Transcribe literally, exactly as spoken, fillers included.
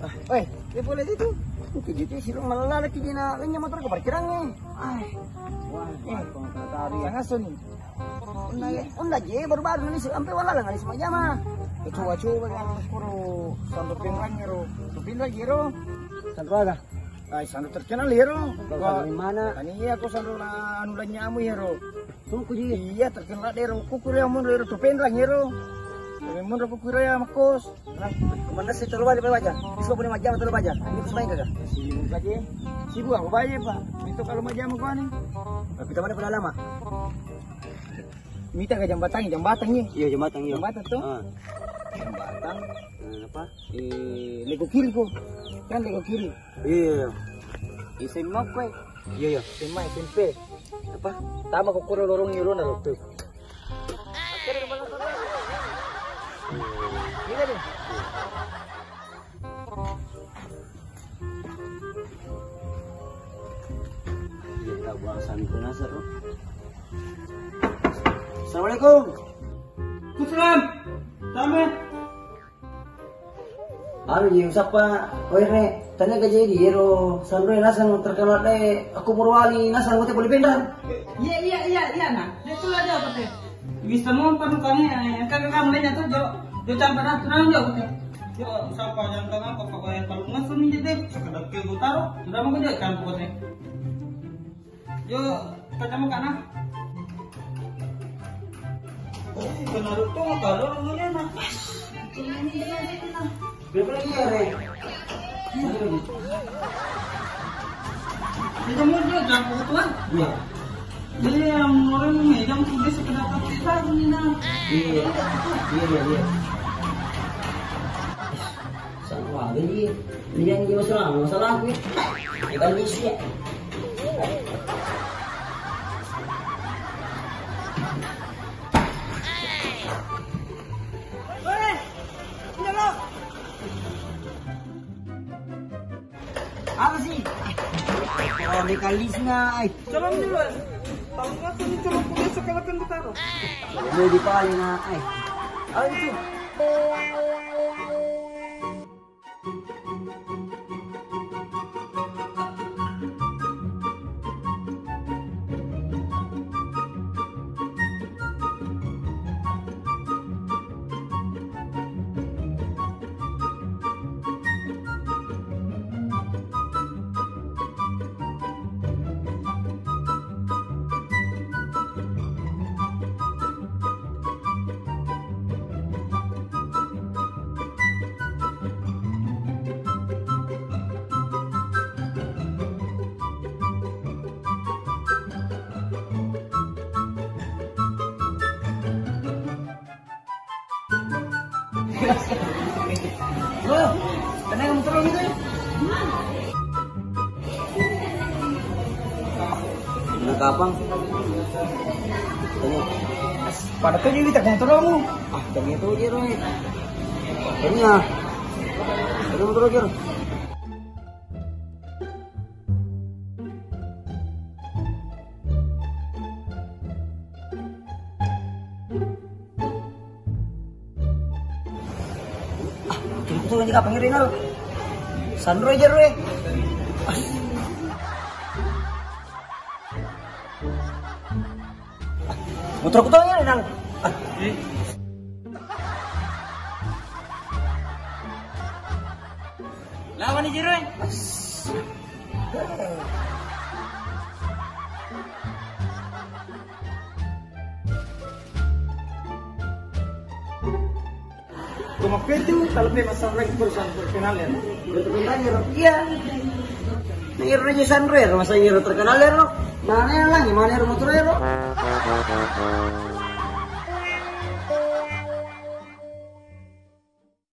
Oi, dia boleh itu. Oke, jadi sih lu malah lagi di na, lainnya motor ke parkiran nih. Ah, wah, eh, sangat soni. Iya, onda je baru-baru nih sampai wala nggak semua jama. Coba-coba kan kuro santo pinrang ro. Santo pinrang ro. Santo aga? Ai, santo terkenal ro. Dari mana? Tani iya, aku santo na anu lanyamu ro. Tungku ji. Iya, terkenal deh ro. Kukure mun ro tu pinrang ro. Tapi mun ro kukure ya makos. Nah, kemana sih coba balik baja? Bisa punya majam atau baja? Ini terus main kagak? Sibuk aja. Sibuk apa baja, Pak? Itu kalau majam gua nih. Tapi teman pernah lama. Mita ke jambatan, jambatan nih. Iya, jambatan iya. Jambatan tuh. Ah. Jambatan. Eh, apa? Eh, lego kiri kok. Kan lego kiri. Iya. S M A kue. Iya, iya. S M A, S M P. Apa? Tama kok kuro lorong iro na lo tuh. Gila deh. Iya, tak buang sami kena seru. Assalamualaikum. Waalaikumsalam. Tama. Anu ji, usappa, oe re, tania ga jadi, ero, sanroe nasang terkenal de, aku Morowali, nasang mate boleh bendang. Iya, iya, iya, iya, nah. Dia tuh aja apa teh? Bisa mau panu kami, eh, kakak kamu lainnya tuh, jo, jo campur aturan jo, apa teh? Yo, usappa jangan apa, pokoknya kalau ngasih nih, jadi, sekedar ke gue taruh, sudah mau gue jo campur, apa teh? Yo, kacamata kana. Eh, kena rutong, kalau ngene na. Bebe lagi ya, Re. Itu mau dia jago tuan. Iya. Jadi yang orang ini yang sudah sekedar kita ini na. Iya. Iya, iya, iya. Sama aja dia. Dia yang masalah, masalah aku. Bukan misi ya. Apa sih? Oh, dikali sih, nah, ai. Salam duluan. Tahu nggak tuh, ini cuma punya sekalakan ditaruh. Mau dipalin, nah, ai. Apa itu? Bro, tenang, motor gitu. Nah, kapang. Tanya. Pada tuh jadi tak motor kamu. Ah, tanya tuh dia, Roy. Tanya. Tanya motor lagi, Roy. Ah, itu lagi kapang Rinal. Sanro aja, Roy. Motor aku tuh ya, Nang. Lawan nih, Jiro. Cuma itu, kalau dia masalah lagi perusahaan terkenal ya. Terkenal ya, Ro? Iya. Nah, Iro aja Sanro ya, masa Iro terkenal ya, Ro? Mana yang lagi, mana Iro motor ya, Ro?